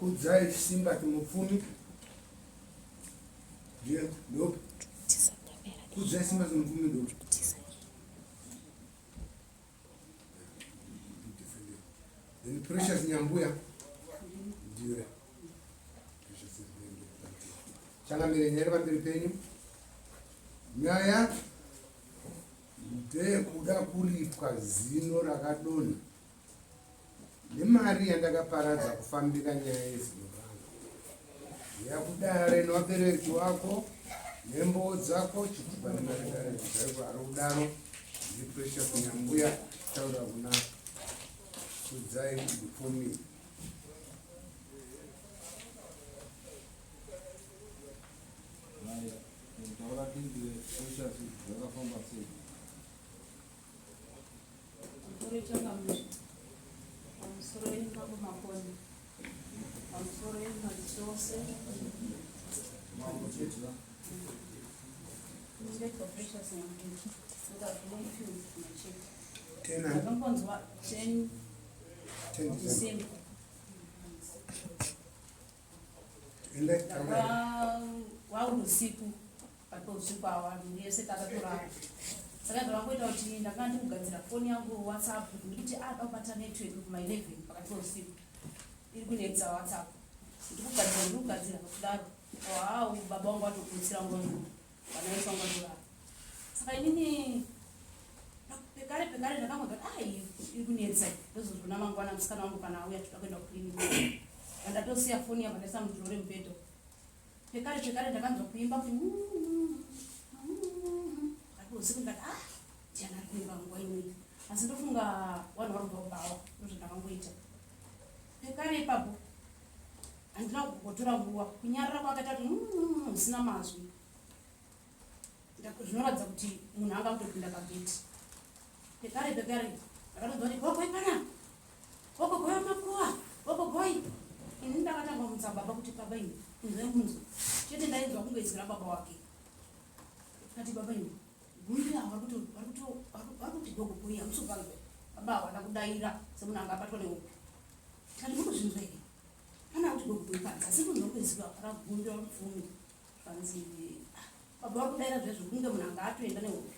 Kudzai Simba Mupfumi. Ndiye ndopi? Kudzai Simba Mupfumi ndopi? Then Precious Nyambuya. Ndiye. Precious Nyambuya. Changamire nyaya iri pamberi penyu. Nyaya ndeyekuda kuripwa zino rakadonha Nemari yandakaparadza kufambira nyaya yezino rangu. Yakudare nevabereki wako nemboo dzako chitupa nemaredare chaiko ari kudaro ndi pressure kunyambuya taura kuna Kudzai Mupfumi. Mai, taura tinzwe pressure zvakafamba sei? Pamusoro changamire. Pamusoro yenyu Mambo Makoni. Pamusoro yenyu madzishe ose. Mambo chete. Ndinoitwa Precious Nyambuya. Ndakazvino machete. Tena. Ndakangonzwa 10 10 December. Ende taura. Wauri usiku pakati peusiku awa yese takatorara saka zvavangoita kuti ndanga ndikugadzira foni yangu whatsapp ndikuti ah dabata network kuma 11 pakati peusiku iri kunetsa whatsapp ndikugadzira ndikugadzira kudaro wau baba vangu vatokutsira nguva vana vese vangu vatorara saka inini pekare pekare ndakangonzwa kuti ah iri kunetsa ndozozvona mangwana musikana wangu kana auya toda kuenda kuclinic vandatosiya foni yabva ndaisa mudhiro remubhedha Pekare pekare ndakanzwa kuimba kuti pakati peusiku ndikati ah ndiani ari kuimba nguva inoyi asi ndofunga vanhu vari kubva kubhawa ndozvandakangoita pekare ipapo handina kugotora nguva kunyarara kwakaita kuti zvisina mazwi Zvinoratidza kuti munhu anga kutopinda pageti. Pekare pekare ndakatonzwa kuti gogoi pana gogogoi makuwa gogogoi. Ini ndakatanga kumutsa baba kuti baba ini inzwai munzwa chete ndainzwa kunge izwi rababa wake. Kati baba ini gumbi ava vari kuti gogogoi hamusi kuvanzwa. Baba hawana kudaira semunhu anga abatwa nehope. Tikati muri kuzvinzwa here? Pana kuti gogogoi panze asi kunzwa kunge izwi ragumbi ramupfumi. Zvanzi baba vari kudaira zvezvo kunge munhu anga atoenda nehope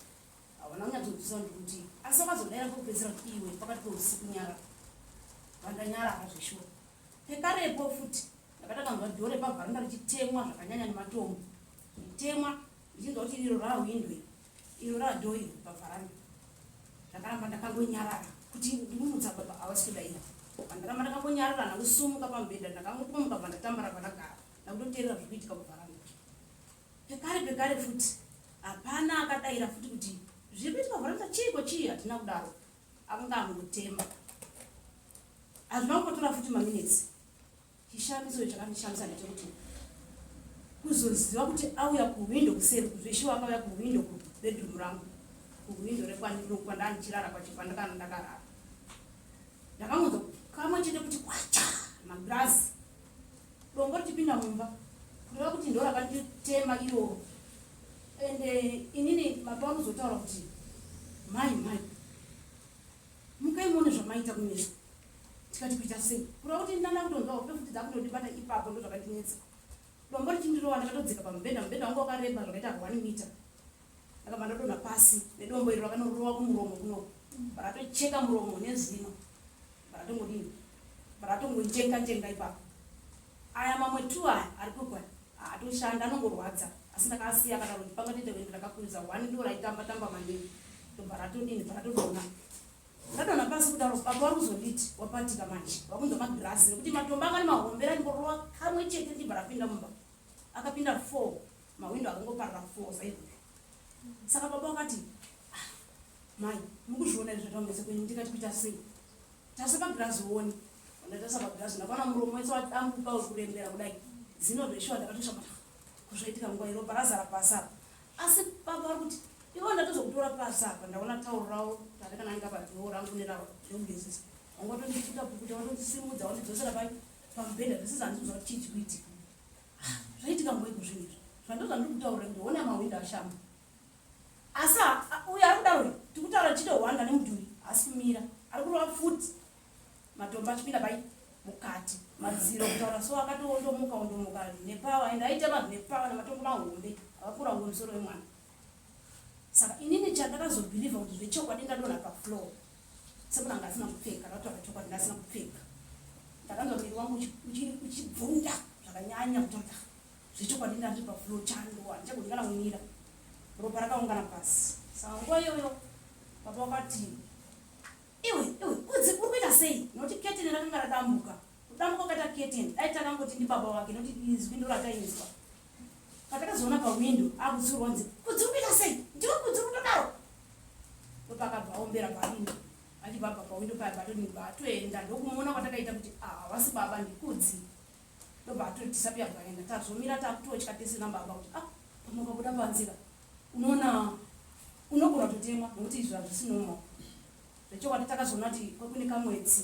havana kunyatsonzwisa kuti kuti asi vakazodaira pekupedzisira kuti iwe pakati peusiku nyara vandanyarara zveshuwa pekarepo futi ndakatakanzwa dhoo repavharanda richitemwa zvakanyanya nematombo richitemwa ndichinzwa kuti iro rahwindo iro radhoo iro pavharanda ndakaramba ndakangonyarara kuti ndimumutsa baba havasi kudaira pandaramba ndakangonyarara ndakusumuka pamubhedha ndakangotomuka pandatambara pandagara ndakutoteerera zviri kuitika kuvharanda pekare pekare futi hapana akadaira futi kuti zviri kuitika kuvharanda chiiko chii hatina kudaro akanga amungotema hazvina kumbotora futi maminetsi chishamiso chakandishamisa ndechekuti kuzoziva kuti auya kuhwindo kuseri zveshuwa akauya kuhwindo kubedroom rangu kuhwindo rekwandandichirara kwachipandakana ndakarara ndakangonzwa kamwe chete kuti kwacha magirazi Dombo richipinda mumba kureva kuti ndo rakanditema iroro ende inini baba vanozotaura kuti mai mai mukai muone zvamaita kumeso tikati kuita sei kureva kuti ndanda kutonzwa hope futi dzakutondibata ipapo ndo zvakandinetsa dombo richindirova ndakatodzika pamubhedha mubhedha wangu wakareba zvakaita one meter ndakabva ndadonha pasi nedombo iro rakanorova kumuromo kuno rakatocheka muromo nezino Vakatongodini? Vakatongonjenga njenga ipapo. Aya mamwe two aya ari kwekwa haatoshanda anongorwadza asi ndakasiya akadaro kuti panga toita kuenda ndakakwiriza one ndo raitamba tamba maningi ndobva ratodini bva ratodonha radonha pasi kudaro baba vari kuzonditi wapatika manje vakunzwa magirazi nekuti matombo anga nemahombe raingorova kamwe chete ndibva rapinda mumba akapinda four mahwindo akangoparara four saizvozvo saka baba vakati Mai, mukuzviona here zvataumese kwenyu ndikati kuita sei? Tarisa pagirazi uone. Ndatarisa pagirazi ndakaona muromo wese wadambuka uri kurembera kudai. Zino zveshuwa ndakatoshama kuzvaitika nguva iro parazara pasi apa. Asi baba vari kuti ivo ndatozokutora pasi apa ndaona tauro ravo randakananga padhoo rangu neravo rekugezesa. Wanga watondiputa pukuta watondisimudza wandidzosera pai pamubhedha zvese handisi kuziva kuti chii chikuitika. Ah, zvaitika nguva iko zvinhu izvi. Zvandozvandiri kutaura kuti hona mahwindo ashama. Asi uyo ari kudaro uyu tikutaura tichitohwanda nemudhuri haasi kumira ari kurova futi matombo achipinda pai mukati madziro kutaura so akatoondomuka ondomuka nepawa and aitema nepawa nematombo mahombe akakura kunge musoro wemwana. Saka inini chandakazobhilivha kuti zvechokwadi ndadonha pafloor semunhu anga asina kupfeka, ndakataura chokwadi ndasina kupfeka. Ndakanzwa muviri wangu uchibvunda zvakanyanya kuti ah, zvechokwadi ndandiri pafloor chando handichagoni kana kumira. Ropa rakaungana pasi. Saka nguva iyoyo baba vakati iwe iwe kudzi uri kuita sei nokuti keteni rakanga radambuka kudambuka kwakaita keteni dai takangoti ndibaba wake nokuti izwi ndoratainzwa patakazoona pawindo akutsurwa nzi kudzi uri kuita sei ndiwe kudzi uri kutodaro ndopakabva aombera pawindo achibva abva pawindo paya batoni batoenda ndokumuona kwatakaita kuti havasi ah, baba ndikudzi ndobva atodisapia bvaenda tazomira takutotya tese nababa kuti ah pamwe ukabuda panzira unoona unogona kutotemwa nokuti izvi hazvisi normal zvechokwadi takazoona kuti kwekune kamwedzi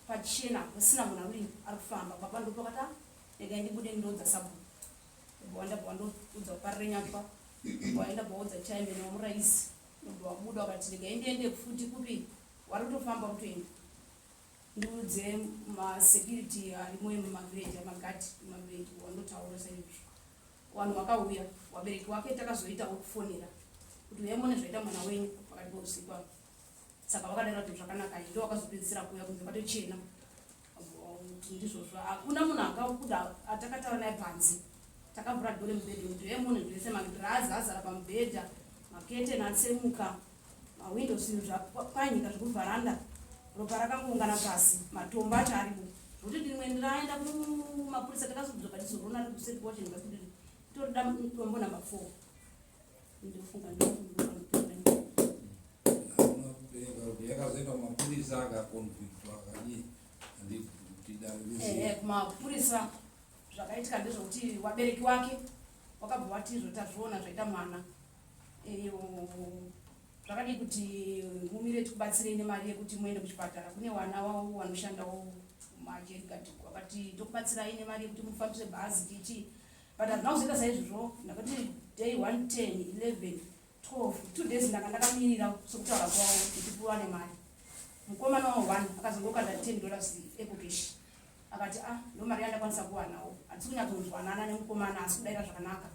pachena pasina munhu ari ari kufamba baba ndopakati ah regai ndibude ndoudza sabhuku ndobva ndabva wandoudza kuparirenyatwa ndobva waenda bvaudza chairman wamuraisi ndobva wabuda wakati regai ndiende futi kupi wari kutofamba kutoenda ndiudze masecurity arimo emumavillage amagadi emumavillage wandotaura saizvozvo Vanhu vakauya, vabereki wake takazoita wekufonera kuti uyai muone zvaita mwana wenyu pakati peusiku apa. Saka vakadaira kuti zvakanaka ndo vakazopedzisira kuuya kunze kwatochena kuti ndizvozvo. Hakuna munhu akabuda atakataura naye panze. Takavhura dhoo remubhedha kuti uyai muone zvese magirazi azara pamubhedha, maketeni atsemuka, mawindows zvapwanyika zvekuvharanda, ropa rakangoungana pasi, matombo acho arimo. Zvekuti rimwe ndiraenda kumapurisa takazodzoka tizorona riri kuseri kwacho ndikati torida dombo number 4 ndofunga yakazoenda kumapurisa akakonviktwa akadii handiti kumapurisa zvakaitika ndezvekuti wabereki wake wakabva wati izvo tazviona zvaita mwana Zvakadii kuti mumire tikubatsirei nemari yekuti muende kuchipatara kune wana wavo wanoshandawo majerigadhi vakati tokubatsirai nemari yekuti mufambise bhazi chichi but hazvina kuzoita saizvozvo ndakati day 1 10 11 12 2 days ndanga ndakamirira sokutaura kwavo kuti tipuwa nemari mukomana wa one akazongokanda 10 dollars ecocash akati ah ndo mari yandakwanisa kuwanawo hatisi kunyatsonzwanana nemukomana asi kudaira zvakanaka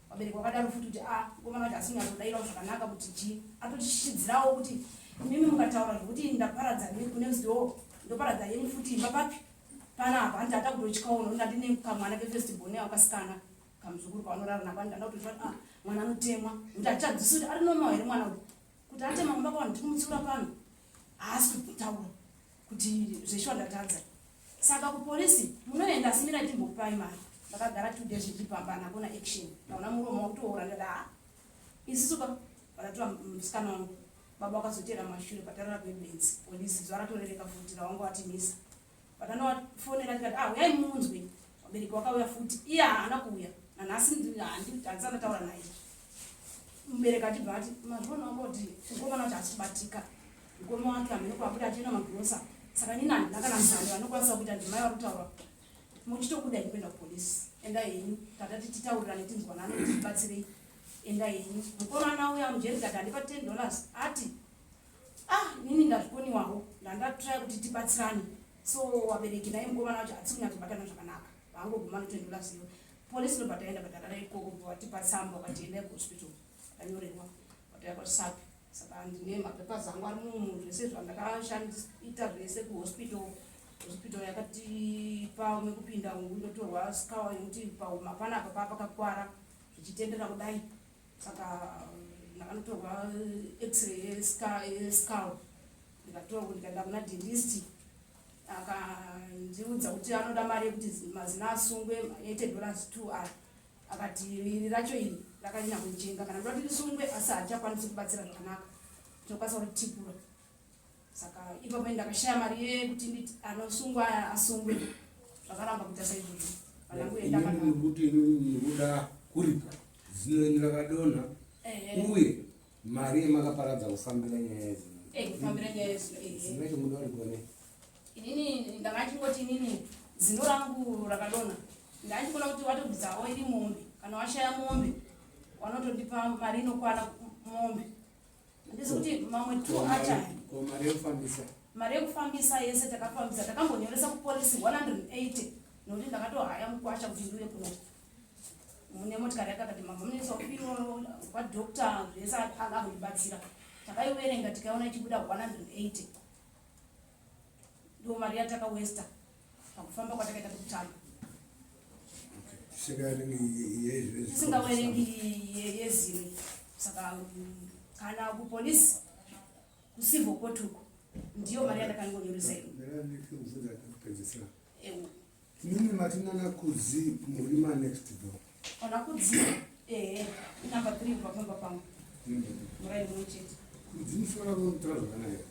Vabereki vakadaro futi kuti ah mukomana wacho asi kunyatsodairawo zvakanaka kuti chii atotishidzirawo kuti imimi mukataura zvekuti ndaparadza next door ndoparadza yenyu futi imba papi panapa hanzi ata kutotyawo nokuti ndandine kamwana kefirst born yavo kasikana kamuzukuru kavanorara nako ndanda kutotya kuti ah mwana anotemwa nokuti hatichadzisi kuti ari normal here mwana uyu kuti atema kumba kwavanhu tiri kumutsiura pano haasi kutaura kuti zveshuwa ndatadza saka kupolisi munoenda asi mirai timbokupai mari ndakagara two days zvichipambana hakuna action ndaona muromo wakutoora ndada ah, isusu ka vatatora musikana wangu baba wakazotera mashure patarara kwebenzi polisi zuva ratorereka futi rawanga watimisa patanovafonera tikati ah uyai munzwe vabereki wakauya futi iye haana kuuya nanhasi handisandataura naye mubereki achibva ati mazviona wanga kuti mukomana wacho haasi kubatika mukoma wake hameno kwabuda achienda magirosa saka nini handina kana mzani vanokwanisa kuita ndimai vari kutaura muchitobuda henyu kuenda kupolisi endai henyu tatati titaurirane tinzwanane kuti tibatsirei endai henyu mukomana uya mujerigadi andipa 10 dollars ati ah nini ndazvikoniwawo ndandatry kuti tibatsirane so wabereki naye mukomana wacho hatisi kunyatsobatana zvakanaka vangoguma no 10 dollars iyo polisi ndobva taenda patarara ikoko vatipa tsamba vakati endai kuhospital tanyorerwa vataya kwasapi saka ndine mapapers angu ari mumu zvese zvandakashandisa zvese kuhospital hospital yakatipa mekupinda undotorwa scawa yekuti pauma panapa paa pakakwara zvichitendera kudai saka ndakanotorwa x-ray yescal ndikatorwa ndikaenda kuna dentist akandiudza kuti anoda mari yekuti mazina asungwe 80 dollars 2 r Akati iri racho iri rakanyanya kunjenga kana ndoda kuti risungwe asi harichakwanisi kubatsira zvakanaka tinokwanisa kuritipura saka ipapo ndakashaya mari yekuti nditi anosungwa asungwe zvakaramba kuita saizvozvo vananguendaakuti mukuda kuripa zino renyu rakadonha uye mari yemakaparadza kufambira nyaya yezino eh, kufambira nyaya yezino eh. zino racho muda kuripwa nei Inini ndanga ndchingoti inini zino rangu rakadonha ndanga kuti watobvisawo iri mombe kana washaya mombe wanotondipa mari inokwana mombe handisi kuti mamwe two acha mari yekufambisa mari yekufambisa yese takafambisa takambonyoresa kupolisi 100. nemukwasha kuti ndiuye kuno mune motikari yake akati mama munoisa upiro kwadoctor zvese anga akundibatsira. Takaiverenga tikaiona ichibuda 180 ndo mari yatakawesta pakufamba kwatakaita kutanga. Tisingaverengi yezino. Saka kana kupolisi kucivil court uko ndiyo mari yandakangonyoresa iyo. Mimi matinana Kudzi muri ma next door. Ona Kudzi ehe number 3 kubva pamba pangu. Murai mumwe chete. Kudzi musikana unotora zvakanaka.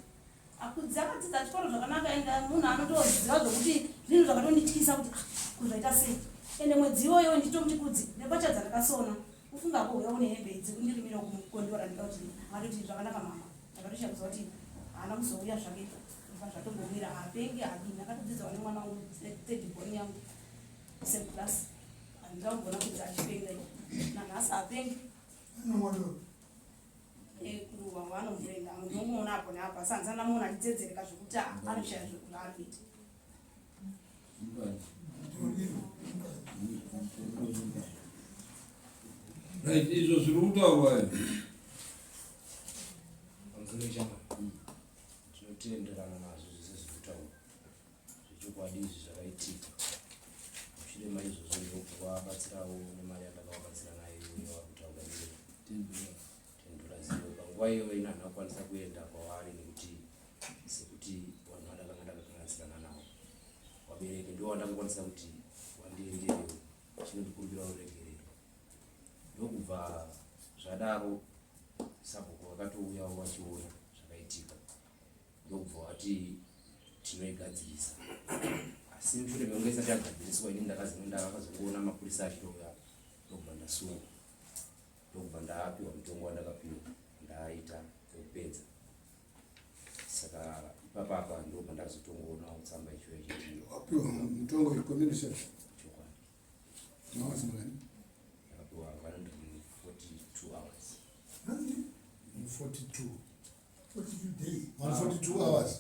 Akudzi akadzidza chikoro zvakanaka ende munhu anotoziva zvokuti zvinhu zvakatondityisa kuti ah, kuzvaita sei. Ende mwedzi iwoyo nditomuti Kudzi nembatya dzandakasona ufunga ko uya une hembe idzi kundirimira kumukondora ndikati akatoti zvakanaka mama. Ndakatosha kuziva kuti haana kuzouya zvake kubva zvatombomira haapengi haadini akatodzidzawo nemwana wangu third born yangu same class handina kugona kuti achipenga nanhasi haapengi kuruwa vanomuvenga ndinomuona apo neapo asi handisati ndamuona achidzedzereka zvekuti anoshaya zvaari kuita. Right, izvo zviri kutaurwa izvi. Pamusoro chama tinotenderana nazvo zvese zviri kutaurwa zvechokwadi izvi zvakaitika. Mushure maizvozvo ndokuvabatsirawo nemari yandakavabatsira nayo iyoyo yavari kutaura iyoyo. Tendura ziyo panguva iyoyo ini handina kukwanisa kuenda kwavari nekuti sekuti vanhu vandakanga ndakakanganisirana navo vabereki ndivo vandakakwanisa kuti wandienderewo chinondikumbira ruregerero ndokubva zvadaro sabhuku vakatouyawo vachiona zvakaitika ndokubva vati tinoigadzirisa asi mushure mekunge isati yagadziriswa ini ndakazongoona mapurisa achitouya ndokubva ndasungwa ndokubva ndapiwa mutongo wandakapiwa ndaaita wekupedza saka ipapa apa ndo pandazotongoonawo tsamba ichiuya ichiti wapiwa mutongo wecommunity service chokwadi mahours mangani ndakapiwa 142 hours 42 42 days 142 hours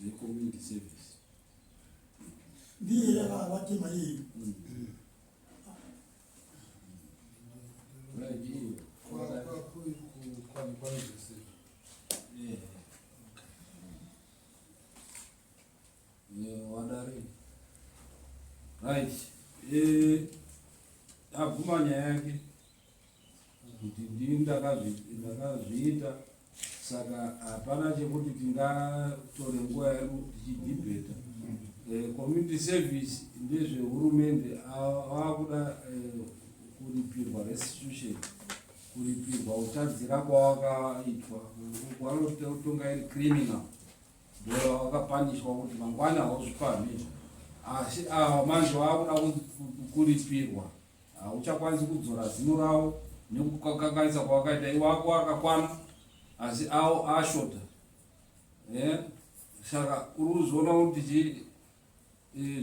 Zecommunity service. Ndiye yakavatema iyeyo. Right, iyo. Yeah. Yeah, wadare. Right. Abvuma nyaya yake kuti ndini ndakazviita saka hapana chekuti tingatore nguva yedu tichidhibheta. Community service ndezvehurumende vakuda kuripirwa restitution kuripirwa kutadzira kwawakaitwa kwanotonga iri criminal ndo wakapanishwa kuti mangwana hauzvipamhi asi ava manje vakuda kuripirwa hauchakwanisi kudzora zino ravo nekukanganisa kwawakaita iwako akakwana asi awo ashota saka uri kuzoona kuti chi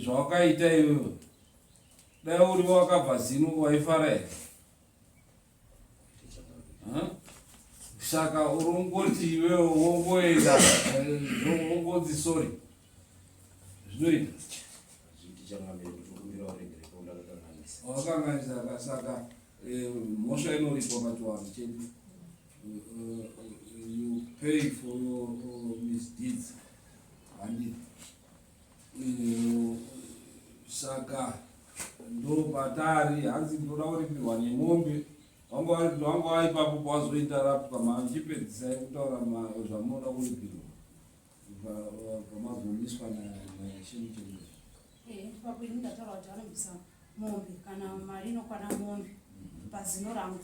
zvawakaita iwewe dai uri wakabva zino waifara here saka uri ungoti iwewe wongoenda wongonzi sorry zvinoita wakanganisa saka mhosva inoripwa pachivanhu chedu you pay for your misdeeds handi saka ndo patari hanzi ndoda kuripirwa nemombe wanga waipapo pawazoita rapwa machipedzisai kutaura zvamunoda kuripirwa pamazomiswa nashemuchenge ipapo ini ndataura kuti vanobvisa mombe kana mari inokwana mombe pazino rangu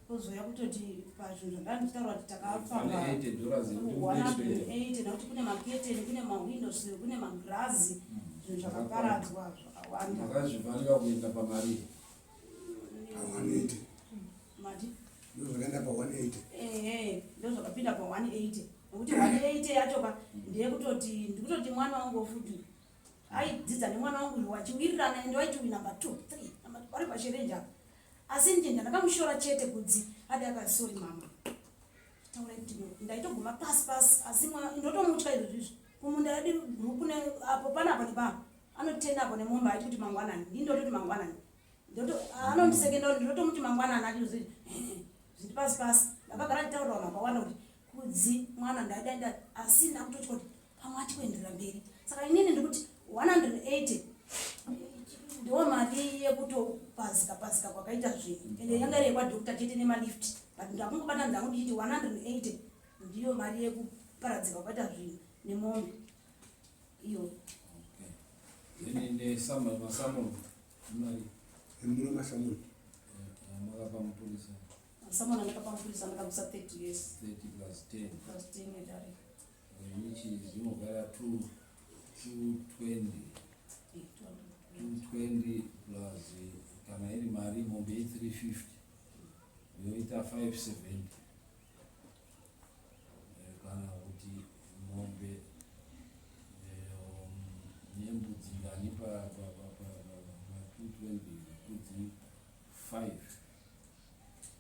kozouya kutoti pazvinhu zvandanga ndichitaura kuti takafamba 180 nekuti kune maketeni kune mawindows kune magirazi zvinhu zvakaparadzwa zvakawanda makazvivharira kuenda pamari pa180 mati ndo zvakaenda pa180 ehe ndo zvakapinda pa180 nekuti 180 yacho ka ndeyekutoti ndikutoti mwana wangu futi aidzidza nemwana wangu wachiwirirana ende waiti uyu number 2 3 vari pasherenji apa asi ndinda ndakamushora chete kudzi adi akati sorry mama taurai kuti ndaitoguma pasi pasi asi ndotomutya izvo zvizvo kumunda yedu kune apo panapa nepapo. Anotenda apo nemombe aiti kuti mangwanani. Ndini ndototi mangwanani. Ndoto anondisekenda ndotomuti mangwanani achiti zviri pasi pasi. Ndakagara nditaurira vanhu vakawanda kuti Kudzi mwana ndaida asi ndakutotya kuti pamwe achikuenderera mberi. Saka inini ndikuti 180 ndiwo mari yekutopazika pazika kwakaita zvinhu ende yanga iri yekwadoctor chete nemalift but ndakungobata ndangu ndichiti 180 ndiyo mari yekuparadzika kwakaita zvinhu nemombe iyoyo. Muna masamoni makapa mupurisa. Someone andakapa mupurisa ndakabvisa 30 years. 30 plus 10. Plus 10 yedare. Which is inogara 2 220. 220 plus kana iri mari mombe ye 350 yoita 570. Kana kuti mombe nembudzi ngani pa pa pa pa pa 220 mbudzi 5.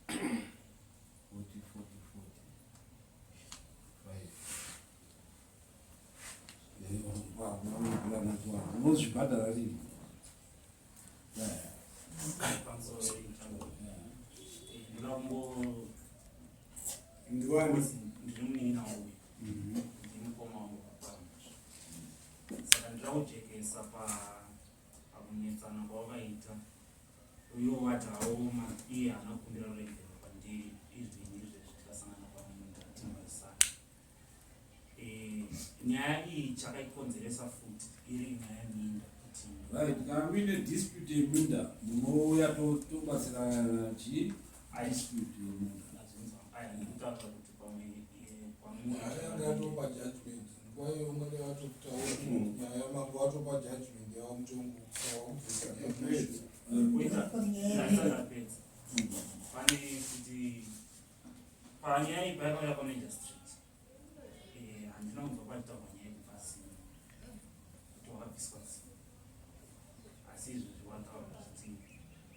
40, 40, 40. 5. Unozvibhadhara rini? Ndiwani? Ndiri munin'ina uyu, ndiri mukoma wangu baba. Saka ndinoda kujekesa pakunetsana kwavakaita. Uyo wati aoma iye haana kukumbira ruregerero kwandiri izvini izvezvi tikasangana pamunda timhoresana. Nyaya iyi chakaikonzeresa futi iri nyaya yeminda kuti Right, kana muine dispute yeminda munouya tobatsirana chii dispute yeminda. Azvinzwa aya ndikutaura kuti pamwe kwamuri Nyaya yanga yatopa judgment nguva iyo ungadai vatokutaura nyaya mambo vatopa judgment yavo mutongo saka wakubvisa nyaya. Kuita Panyaya yeminda. ndasati pane kuti panyaya iyi payakauya paMajor Street, handina kunzwa pachitaurwa nyaya yekubva zino kuti wakabviswa zino, asi izvozvi wataura kuti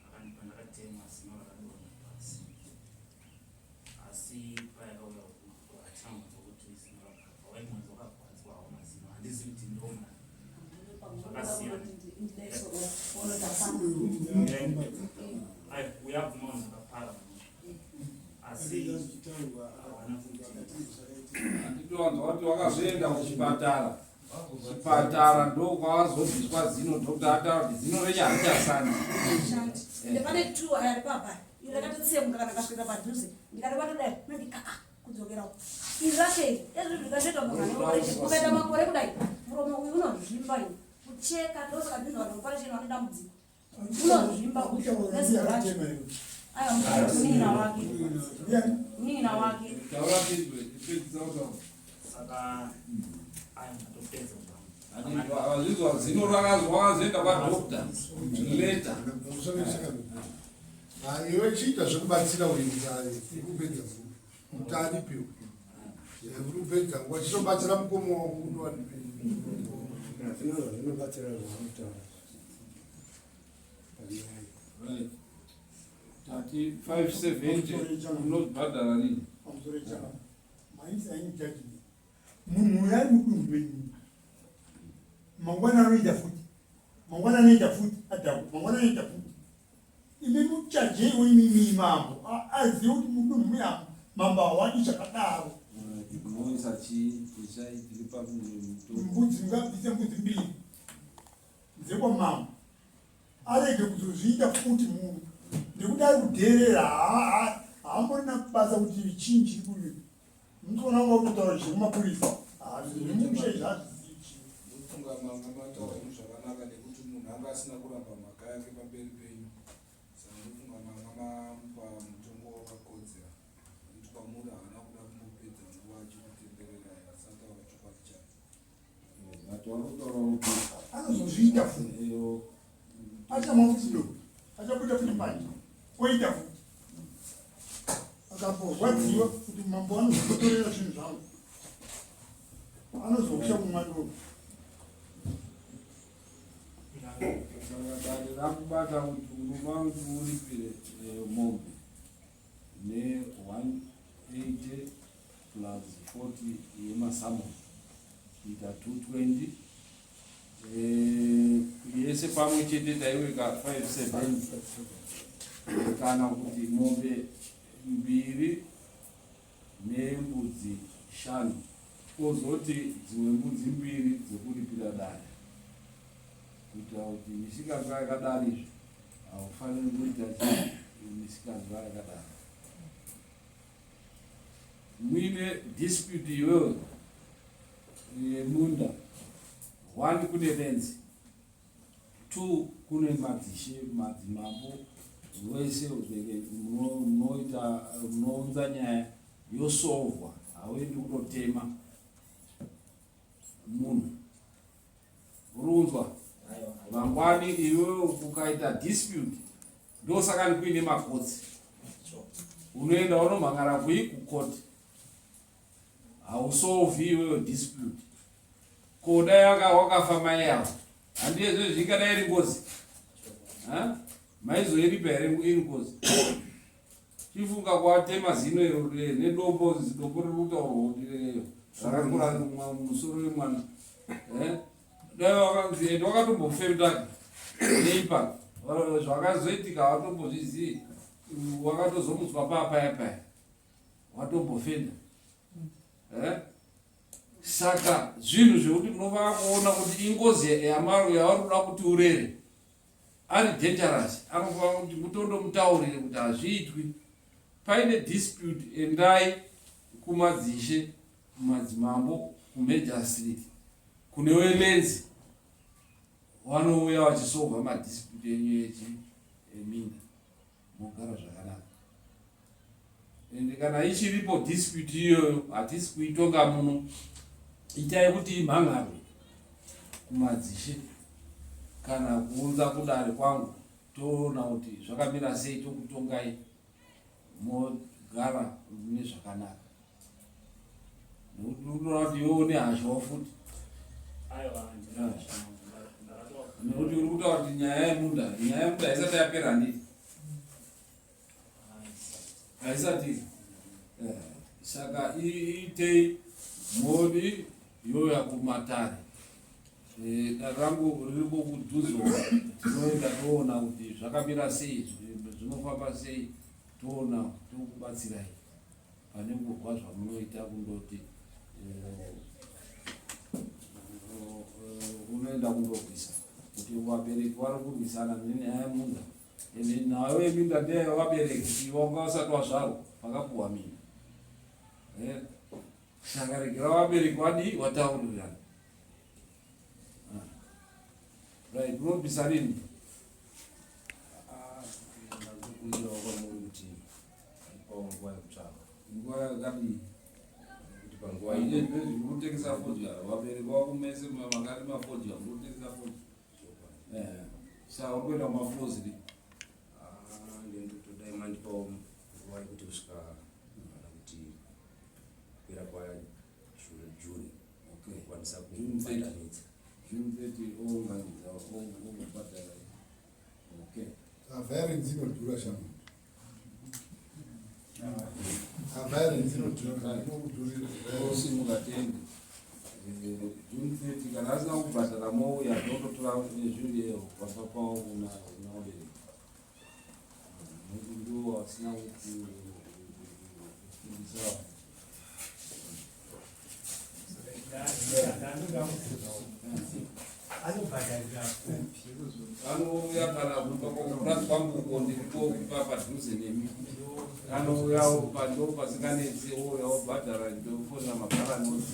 akandipa ndakatemwa zino rakadonha pasi, asi payakauya uku hatina kunzwa kuti zino rakabva waimwanza wakagwadzwa hawo mazino handizivi kuti ndoma Zvakasiyana. Uyabvuma kuti ndakapara, asi hawana kuti Handitowanzwa kuti wakazoenda kuchipatara. Chipatara ndokwawazobviswa zino, doctor ataura kuti zino renyu harichasani. Shandi. Ende pane two aya ari papa. Iri rakatotsemuka kana kasvika padhuze. Ndikati watodai, unoti kaka kudzokera uko. Iri racho iri, ezvi zvikatoitwa munhu ane operation. Ukaita makore kudai, muromo uyu unozvimba uyu. Kucheka ndosaka ndinzi vanhu operation vane dambudziko. Unozvimba uyu. Nezino racho. Aiwa, munin'ina wake. Munin'ina wake. Taura tizwe, tipedzisa kutaura. Saka aya ndatopedza kudaro. Wazvizwa zino rakazwa wakazoenda kwadoctor later. Iwe chiita zvekubatsira uyu mutari uri kupedza nguva mutaripiwe uri kupedza nguva chitobatsira mukoma wako kuti waripe. Hazvina zvazvinobatsira zvavanotaura panyaya. Right. Tati 570 unozibhadhara rini? Pamusoro ichaka maisa ini judgment munhu uyu ari mudunhu menyu mangwana anoita futi mangwana anoita futi adhaku mangwana anoita futi imi muchajeiwo imimi mambo azive kuti mudunhu muya mambo hawadi zvakadaro. Moisa chii chechai tiri pamutongo. Mbudzi ngabvise mbudzi mbiri dzekwamambo arege kuzozviita futi munhu nekuti ari kudheerera haamborina basa kuti chii chiri kuyo mutoona kunga kutotaura zvekumapurisa zvemusha izvi hazvizivi chii. Ndofunga manga mataura zvinhu zvakanaka nekuti munhu anga asina kuramba mhaka yake pamberi penyu, saka ndofunga manga mamupa mutongo wakakodzera nekuti kwamuri haana kuda kumbopedza nguva achikutendererai asi ataura chokwadi chake. But warikutaura kuti anozozviita futi iyo achamwa futi do achabuda futi mbanje oita futi akamborwadziwa kuti mambo anozotorera zvinhu zvangu anozouya kumwa doro. Saka dare rakubata kuti unofanira kuti uripire mombe ne 180 plus 40 yemasamon kuita 220. Zvese pamwe chete taiweka 57 kana kuti mombe mbiri nembudzi shanu kozoti dzimwe mbudzi mbiri dzekuripira dare kuitira kuti misikanzwa yakadari izvi haufaniri kuita misikanzwa yakadari muine dispute iwewe yemunda one kune benzi two kune madzishe madzimambo wese munoita munounza nyaya yosovwa hauendi kutotema munhu uriunzwa mangwani iwewe ukaita dispute ndosaka ndikuine makotsi unoenda unomhangara kui kukoti hausolvi iwewe dispute ko dai wakafa mai avo handiye zve zvingadai iri ngozi maizoiripa here iri ngozi chifunga kwatema zino iro nedombo dombo riri kutaurwa kuti rakakura musoro wemwana eh? dai wakanzi ende wakatombofemta neipa zvakazoitika watombozvizivi wakatozomutswa papaya paya watombofenda eh? Saka zvinhu zvekuti munofanira kuona kuti ingozi yamaro yavari kuda kuti urere ari dangerous anofanira kuti mutondomutaurire kuti hazviitwi paine dispute endai kumadzishe kumadzimambo kumajor street kune welenzi vanouya vachisolva madispute enyu echi eminda mogara zvakanaka ende kana ichiripo dispute iyoyo hatisi kuitonga muno itai kuti imhangarwe kumadzishe kana kuunza kudare kwangu toona kuti zvakamira sei tokutongai mogara mune zvakanaka nekuti unoona kuti iwe une hashawo futi nekuti uri kutaura kuti nyaya yemunda nyaya yemunda haisati yapera handiti haisati eh, saka iitei modi youya kumatare eh, dare rangu riri kudhuzo tinoenda toona kuti zvakamira sei zvinofamba sei toona tokubatsirai pane kurwa zvamunoita kundoti eh, unoenda kundorwisa kuti vabereki vari kurwisana nenyaya yemunda ende nayo yeminda ndeyayo vabereki iwe wanga usati wazvarwa pakapuhwa minda eh, saka regera vabereki vadii wataurirana ah. right unobvisa rini ah, ndakukumbirawo kwamuri kuti Ipawo nguva yekutsvaka. Nguva yakadii? Kuti panguva ino kutengesa fodya vabereki vako mese makarima fodya murikutengesa fodya. Eh. Saka uri kuenda kumafozi ri? Ah, ndinotodai mandipawo nguva yekuti kusvika kana kuti kupera kwa June. Okay. Kukwanisa kubatanidza. June 30 ounganidza obhadhara. Okay. Violence inodhura shama. Violence inodhura inokudhurira. Osimuka tende. June 30 kana asina kubhadhara mouya tototora nezviriyo pamba pavo kuna vabereki. Nekuti ndiwo vasina kufundisa vanhu. Anobhadharira kupi? Anouya kana kumba kwakupurazi kwangu uko ndiripo padhuze nemi anouyawo pando pasinganetsi ouya obhadhara ndofonera mabhara anodzi.